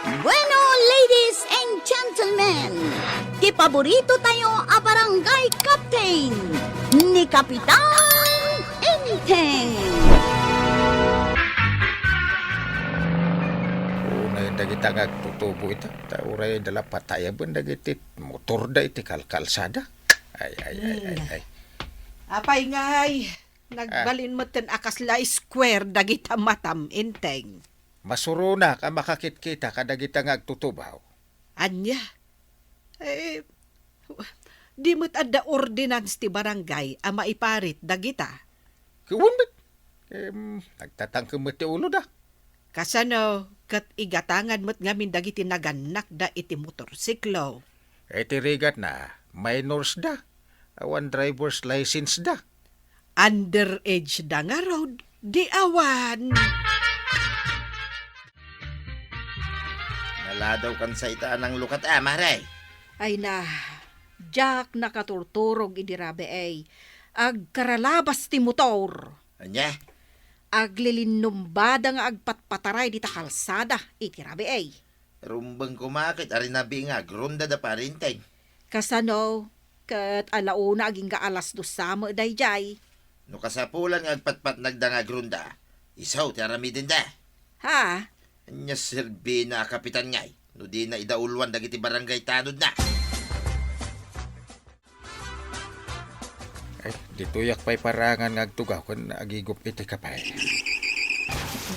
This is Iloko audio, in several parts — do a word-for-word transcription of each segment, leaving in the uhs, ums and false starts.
Bueno, ladies and gentlemen, ti paborito tayo a barangay captain, ni Kapitan Enteng. Unay dagita nga agtutubo ita, ta uray da la patayaben dagiti motorda iti kalkalsada. Ay, ay, ay, ay, Hmm. ay. Apay ngay, Ah. nagbalin metten a kasla square dagita matam, Enteng. Masuronak a makakitkitak kadagita nga agtutubaw. Ania? Eh, di met adda ordinance ti barangay a maiparit dagita. Ket wen met, em, nagtatangken met ti uloda. Kasano ket igatangan met ngamin dagiti nagannakda iti motorsiklo? Iti rigatna, minorsda. Awan driver's licenseda. Underageda ngarud, di awan. Naladaw kan sa ita a nanglukat a, mare. Ay na, diak nakaturturog idi rabii. Agkaralabas ti motor. Ania? Aglilinnumbada nga agpatpataray dita kalsada iti rabii. Rumbeng koma ket arinabi nga agrunda da parinteng. Kasano? Ket ala una agingga alas dos sa met daydiay. No kasapulan nga agpatpatnagda nga agrunda, isu ti aramidenda. Ha? Ania serbina a kapitan ngay, no dina ida uloan dagiti barangay tanodna? Ay, ditoyak pay parangan nga agtugaw ken agigup iti kape.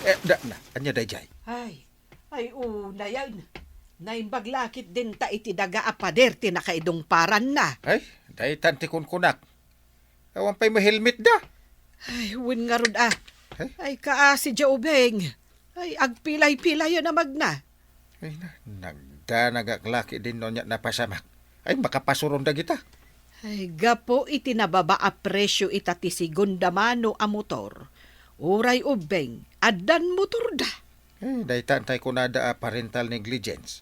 Eh, da, na, ania daydiay? Ay, ay, unayen. Naimbag la ketdin ta iti daga a pader ti nakaidungparanna. Ay, daytan ti kunkunak. Awan pay met helmetda. Ay, wen ngarud a. Ay? Ay, kaasi diay ubing. Ay, agpilay-pilayen a magna. Ay na, nagdanagak la ketdin no ania napasamak. Ay, makapasuron dagita. Ay, gapu iti nababa a presio ita ti segunda mano a motor. Uray ubing, addan motorda. Eh, dayta intay kunada a parental negligence.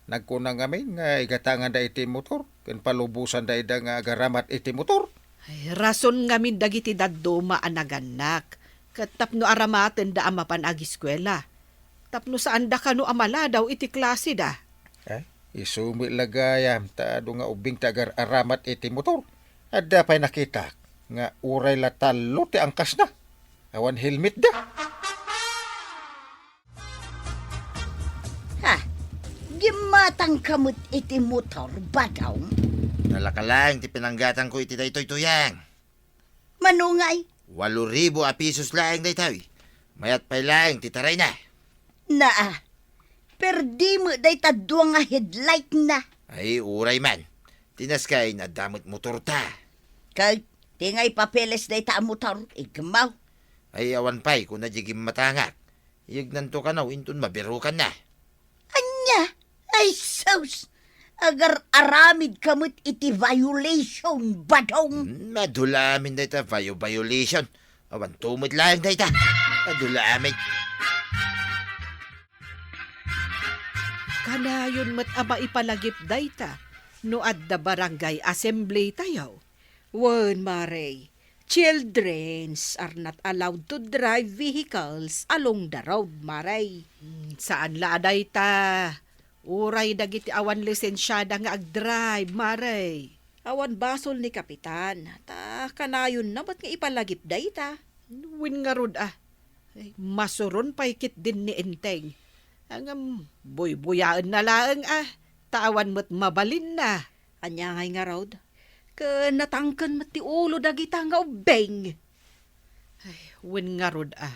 Nagkuna ngamin nga igatanganda iti motor, ken palubosanda ida nga agaramat iti motor. Ay, rason ngamin dagiti dadduma a nagannak, ket tapno aramatenda a mapan agiskuela. Tapno saanda kano a maladaw iti klaseda. Eh, isu met la gayam ta adu nga ubing ti agar-aramat iti motor. Adda pay nakitak nga uray la tallo ti angkasna. Awan helmetda. Ha? Gimmatangka met iti motor, Badong? Nalaka laeng ti pinanggatangko iti daytoy, Tuyang. Mano ngay? Walo ribu a pesos laeng daytoy. Mayat pay laeng ti tarayna. Naa, perdi met dayta dua nga headlight na. Ay, uray man. Ti naskay, adda met motorta. Kay, ti ngay papeles dayta a motor, igmaw. Ay, awan pay, kuna di gimmatangak. Yagnanto kano, inton mabirukanna. Ania? Ay, sus! Agar-aramidka met iti violation, Badong! Hmm, adu la amin dayta, vio-, violation. Awanto met laeng dayta. Adu la amin. Kanayon met a maipalagip dayta no adda barangay assembly tayo. Wen, Mare, childrens are not allowed to drive vehicles along the road, Mare. Hmm, saan la a dayta. Uray dagiti awan lisensiada nga agdrive, Mare. Awan basol ni Kapitan, ta kanayonna met nga ipalagip dayta. Wen ngarud a. Ay, masuron pay ketdin ni Enteng. Ngem, buybuyaenna laeng a, ta awan met mabalinna. Ania ngay ngarud? Ket natangken met ti ulo dagita nga ubbing. Ay, wen ngarud a.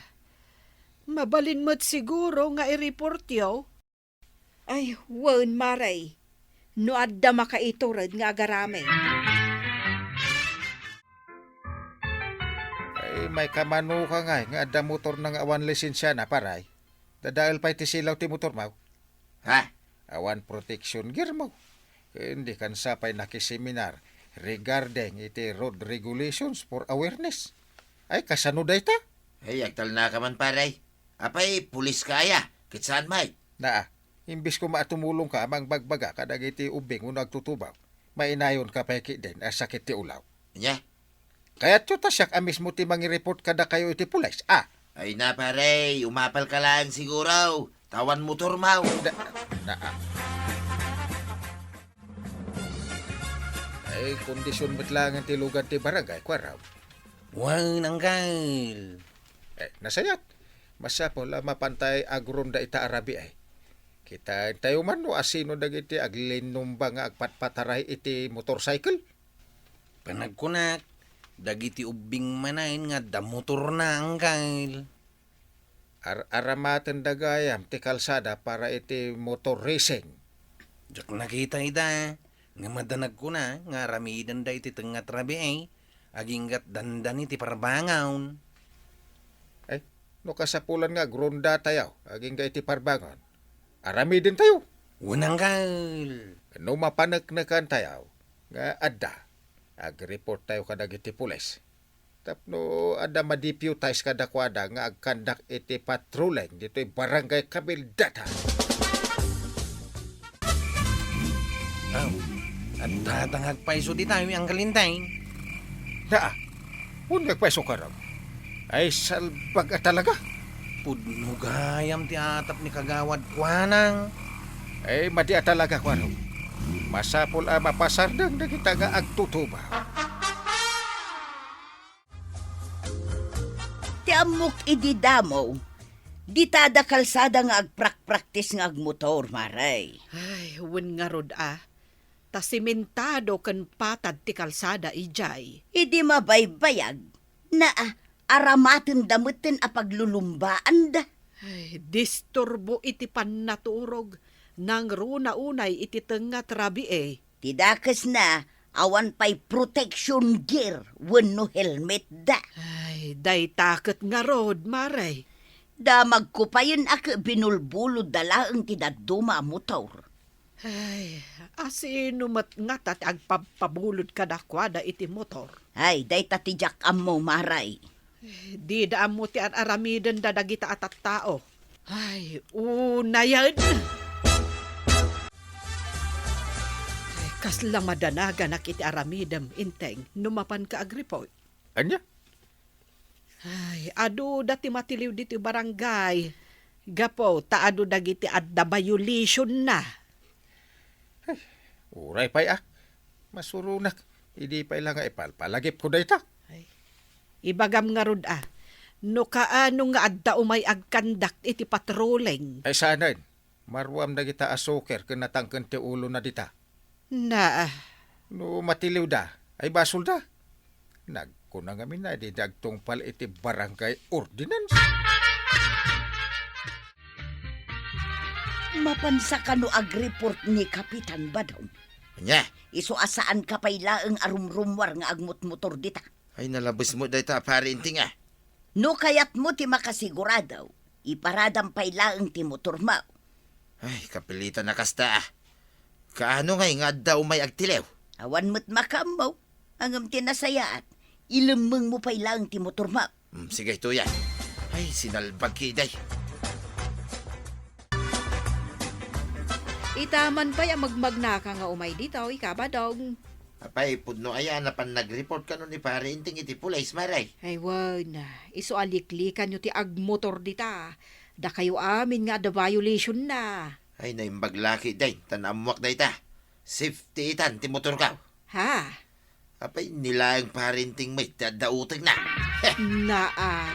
Mabalin met siguro nga i-reportyo. Ay, wen, Mare. No adda makaitured nga agaramid. Ay, maikamanuka ngay nga adda motorna nga awan lisensiana, paray. Dadael pay ti silaw ti motormo. Ha? Awan protection gearmo. Ken dikan sa pay nakiseminar regarding iti road regulations for awareness. Ay, kasano dayta? Ay, agtalnaka man, pare. Apay, puliska aya? Ket saan met? Naa, imbes koma a tumulongka a mangbagbaga kadagiti ubbing wenno agtutubaw, mainayonka pay ketdin a sakit ti ulaw. Ania? Kayatyo ta siak a mismo ti mangi-report kadakayo iti pulis, a? Ay na, pare, umapalka laeng siguro. Ta awan motormo. Da-, Naam. Ay, kondisyon met laeng ti lugan ti barangay, kuarog. Wen, anggal. Eh, nasayaat. Masapul a mapantay agronda ita a rabii. Kitaentayo man no asino dagiti aglinnumba nga agpatpataray iti motorcycle. Panagkunak, dagiti ubbing manen nga adda motorna, anggal. Ar-, aramatenda gayam ti kalsada para iti motor racing. Diak nakita ida, ngem adda nagkuna nga aramidenda iti tengnga ti rabii, aginggat dandani ti parbangon. Ay, no kasapulan nga agrondatayo, agingga iti parbangon, aramidentayo. Wen, anggal. No mapaneknekantayo nga adda, agreporttayo kadagiti pulis. Tapno adda ma-deputize kadakuada nga agkandak iti patrolling ditoy Barangay Kabildata. Aw, adda ta nga agpayso ditayo, anggal Enteng. Naa, wen nga agpayso, kuarog. Ay, salbag a talaga. Pudno gayam ti atap ni Kagawad Kuanang. Ay, madi a talaga, kuarog. Masapul a mapasardeng dagita nga agtutuba. Ti ammok idi damo, dita adda kalsada nga agprakpraktis nga agmotor, Mare. Ay, wen ngarud a. Ta simentado ken patad ti kalsada idiay. Idi mabaybayag, naa, aramatenda metten a paglulumbaanda. Ay, disturbo iti pannaturog, nangruna unay iti tengnga ti rabii. Ti dakesna, awan pay protection gear wenno helmetda. Ay, dayta ket ngarud, Mare. Damagko payen a ket binulbulodda laeng ti dadduma a motor. Ay, asino met ngata ti agpabpabulod kadakuada iti motor? Ay, dayta ti diak ammo, Mare. Dida ammo ti ar-aramidenda dagita a tattao. Ay, unayen! Ay, kasla madanaganak iti aramidem, Enteng, no mapanka agreport. Ania? Ay, aduda ti matiliw ditoy barangay. Gapu ta adu dagiti adda violationna. Ay, uray pay a. Masuronak. Idi pay la nga ipalpalagipko dayta. Ay, ibagam ngarud a, no kaano nga adda umay agkandak iti patrolling. Ay, saanen. Maruam dagita a suker ken natangken ti ulona dita. Na. No matiliwda, ay basolda. Nagkuna ngamin a dida agtungpal iti barangay ordinance. Mapansa kano agreport ni Kapitan Badong? Ania? Isu a saanka pay laeng a rumrummuar nga agmutmotor dita. Ay, nalabes met dayta a Pare Enteng a. No kayatmo ti makasigurado, iparadam pay laeng ti motormo. Ay, kapilitan a kasta a. Kaano ngay nga adda umay agtiliw? Awan met makaammo, ngem ti nasayaat, ilemmengmo pay laeng ti motormo. Hmm, sige, tuyan. Ay, sinalbag ki, day. Ita man pay a magmagnaka nga umay ditoy, Kabadong. Apay, pudno aya a napan nagreport kano ni Pare Enteng iti pulis, Mare? Ay, wen, isu a liklikanyo ti agmotor dita. Dakayo amin nga adda violationna. Ay, naimbag la ketdin, ta naammoak dayta. Safety itan ti motorko. Ha? Apay, ni laeng Pare Enteng met ti adda utekna. Naa.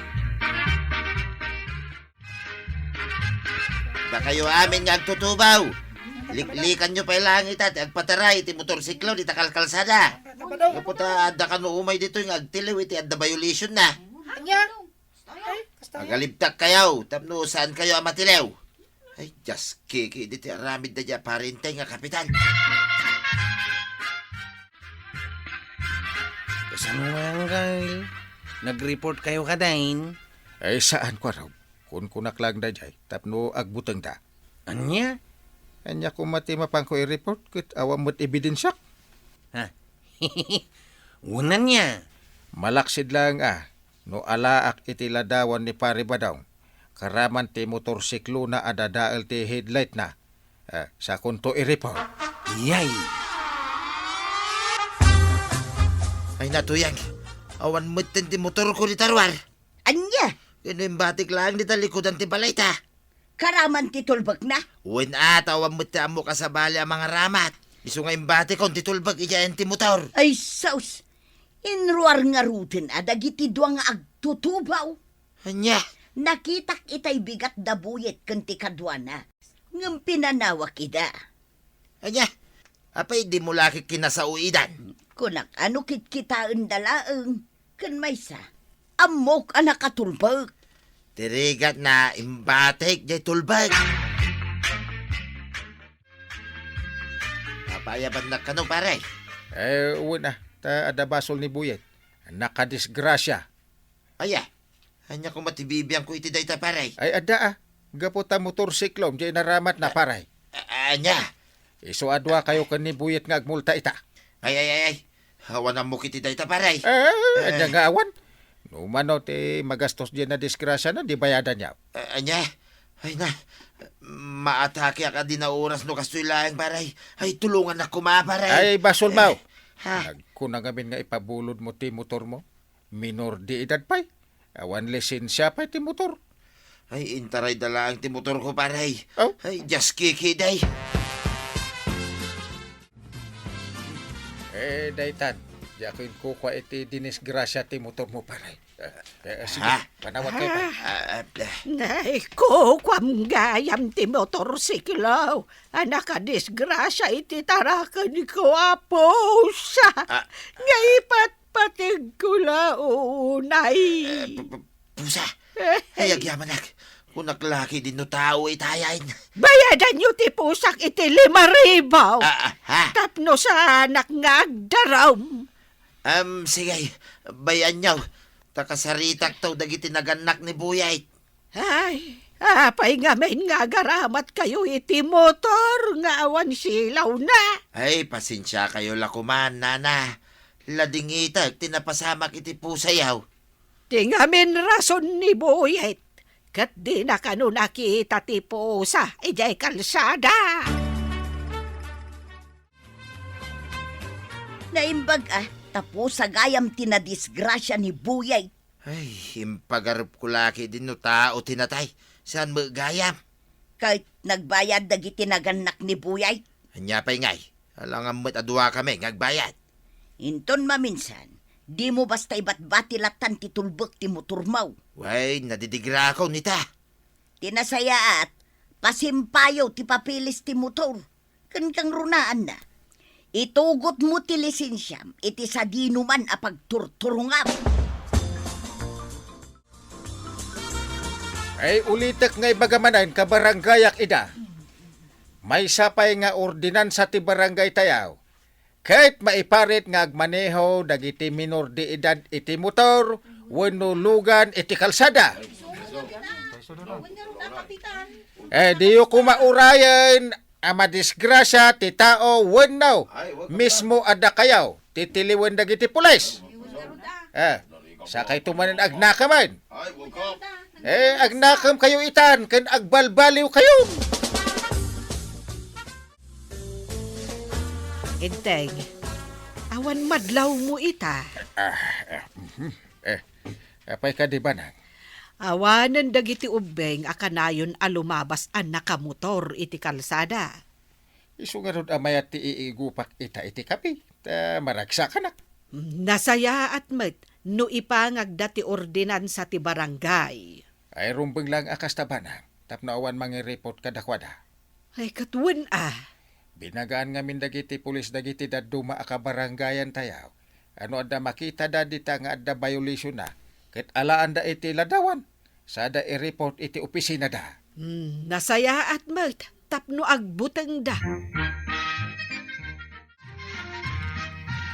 Dakayo amin nga agtutubaw. Liklikanyo pay laeng ita ti agpataray iti motorsiklo dita kalkalsada. Gapu ta adda kano umay ditoy nga agtiliw iti adda violationna. Ania? Ay, kasta. Agalibtak kayo tapno saan kayo a matiliw. Ay, just kiki diti aramid da dia Pare Enteng nga kapitan. Kasano nga, anggal? Nagreport kayo kadin? Ay, saan, kuarog. Kunkunak laeng daydiay tapno agbutengda. Ania? Ania koma ti mapanko i-report ket awan met ebidensiak? Ha? Wen ania? Malaksid laeng a no alaak iti ladawan ni Pare Badong, karaman ti motorsiklona a dadael ti headlightna. Eh, sakonto i-report. Iyay! Ay, natuyag. Awan metten ti motorko dita ruar. Ania? Ken no imbatik laeng dita likudan ti balayta. Karaman ti tulbekna? Wen a, ta awan met ti ammok a sabali a mangaramat. Isu nga imbatikon ti tulbek idiayen ti motor. Ay, sus! Inruar ngaruden a dagiti dua nga agtutubaw. Ania? Nakitak itay bigat da Buyet ken ti kaduana. Ngem pinanawak ida. Ania? Apay dimo la kinasaoidan? Kunak, ano kitkitaenda laeng ken maysa. Ammok a nakatulbek. Ti rigatna, imbatik diay tulbek. Papayabannak kano, pare? Eh, wen a, ta adda basol ni Buyet. Nakadisgrasia. Aya, ania koma ti bibiangko iti dayta, pare? Ay, adda a. Gapu ta motorsiklom diay naramatna, pare. A-, ania? Isu a duakayo ken ni Buyet nga agmulta ita. Ay, ay, ay, ay. Awan ammok iti dayta, pare. Eh, ania nga awan? No mano ti magastos diay nadisgrasiana, di bayadanyo. A-, ania? Ay na, maatakeak a di naoras no kastoy laeng, pare. Ay, tulongannak koma, pare. Ay, basolmo. Eh, ha? Nagkuna ngamin nga ipabulodmo ti motormo. Minor de edad pay. Awan lisensia pay ti motor. Ay, intarayda laeng ti motorko, pare. Oh? Ay, just kiki, day. Eh, daytan, diak inkukua iti dinisgrasia ti motormo, pare. Eh, eh, sige, ha? Panawagkayo, pare. Ah, ah, ah. Nay, kukuam gayam ti motorsiklo a nakadisgrasia iti tarakenko a pusa. Ah. Nga ipat Pategko la, unay. Eh, pu-, pu-, pusa. Eh. Ay, agyamanak. Kunak la ketdin no tao itayen. Bayadanyo ti pusak iti lima ribu. Ah, ah, ha? Tapno saanak nga agdarum. Am, sige, bay-anyo. Ta kasaritakto dagiti nagannak ni Buyet. Ay, apay ngamin nga agaramatkayo iti motor nga awan silawna? Ay, pasensiakayo la koman, nana. Ladingitek ti napasamak iti pusayo. Ti ngamin rason ni Buyet, ket dina kano nakita ti pusa idiay kalsada. Naimbag a, ta pusa gayam ti nadisgrasia ni Buyet. Ay, impagarupko la ketdin no tao ti natay. Saan met gayam? Ket nagbayad dagiti nagannak ni Buyet? Ania pay ngay? Alangan met a duakami nga agbayad. Inton maminsan, dimo basta ibatbati lattan ti tulbek ti motormo. Wen, nadidigrakon ita. Ti nasayaat, pasimpayo ti papeles ti motor ken kangrunaanna. Itugotmo ti lisensiam iti sadinoman a pagturturongam. Ay, ulitek nga ibaga manen, kabarangayak ida. Maysa pay nga ordinansa ti barangay tayo. Ket maiparit nga agmaneho dagiti minor de edad iti motor wenno lugan iti kalsada. Eh, diyo koma urayen a madisgrasia ti tao wenno mismo a dakayo ti tiliwen dagiti pulis. Eh, sakayto manen agnakemen. Eh, agnakemkayo itan ken agbalbaliwkayon. Enteng, awan madlawmo ita. Ah, ah, mhm. Eh, apay kadi, Banang? Awanen dagiti ubbing a kanayon a lumabas a nakamotor iti kalsada. Isu ngarud a mayat ti iigupak ita iti kape, ta maragsakanak. Nasayaat met no ipangagda ti ordinansa ti barangay. Ay, rumbeng lang a kasta, Banang, tapno awan mangiripot kadakuada. Ay, ket wen a. Binagaan ngamin dagiti pulis dagiti dadduma a kabarangayan tayo. No adda makitada dita nga adda violation na, ket alaanda iti ladawan, sada i-report iti opisinada. Hmm, nasayaat met tapno agbutengda.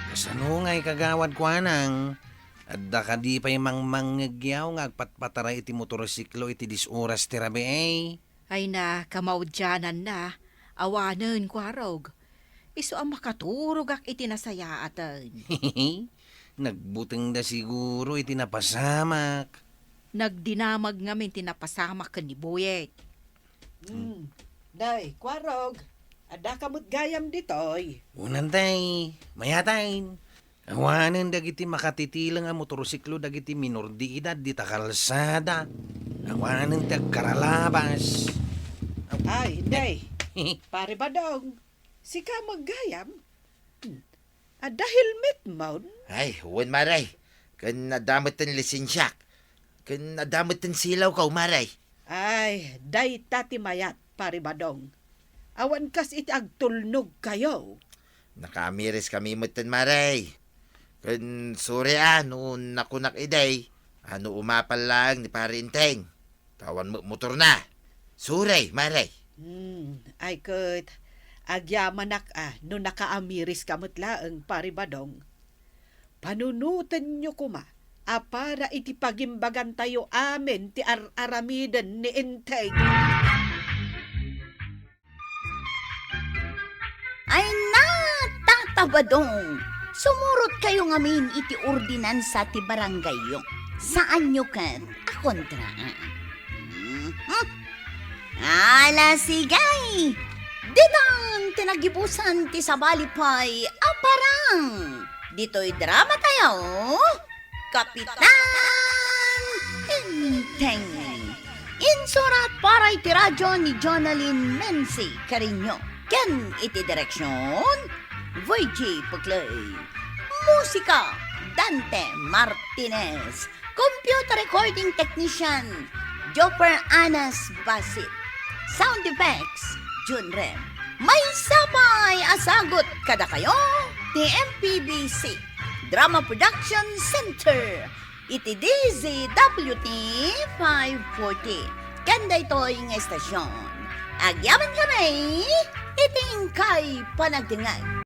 Kasano ngay kagawad kuanang? Adda kadi pay mangmangngegyaw nga agpatpataray iti motorsiklo iti dis oras ti rabii? Ay na, kamaudiananna, awanen, Kuarog. Isu a makaturogak iti nasayaaten. Nagbutengda siguro iti napasamak. Nagdinamag ngamin ti napasamak ken ni Buyet. Hmm. Day, Kuarog, adda ka met gayam ditoy. Unan, day, mayat. Awanen dagiti makatitileng a motorsiklo dagiti minor de edad dita kalsada. Awanen ti agkaralabas. Ay, Inday. Pare Badong, sika met gayam? Hmm. Adda helmet mon? Ay, wen, Mare. Ken adda met ti lisensiak. Ken adda met ti silawko, Mare. Ay, dayta ti mayat, Pare Badong. Awan kas iti agtulnogkayo. Nakaamiriskami metten, Mare. Ken sorry a no nakunak idi a no umapal laeng ni Pare Enteng. Ta awan met motorna. Sorry, Mare. Hmm, ay ket, agyamanak a no nakaamiriska met laeng, Pare Badong. Panunotenyo koma a para iti pagimbagantayo amin ti ar-aramiden ni Enteng. Ay na, Tata Badong, sumurotkayo ngamin iti ordinansa ti barangayyo. Saanyo ket a kontraan. Mhm. Ala, sige! Ditan ti nagibusan ti sabali pay a parang. Ditoy dramatayo, Kapitan Enteng. Insurat para iti radyo ni Jonalyn Menzi Cariño ken iti direksion, Virgie Puclay. Musika, Dante Martinez. Computer recording technician, Jopper Anas Basit. Sound effects, Jun Rem. Maysa pay a sagut kadakayo ti M P B C Drama Production Center iti D Z W T five forty. Ken daytoy nga estasion, agyamankami iti inkay panagdengngeg.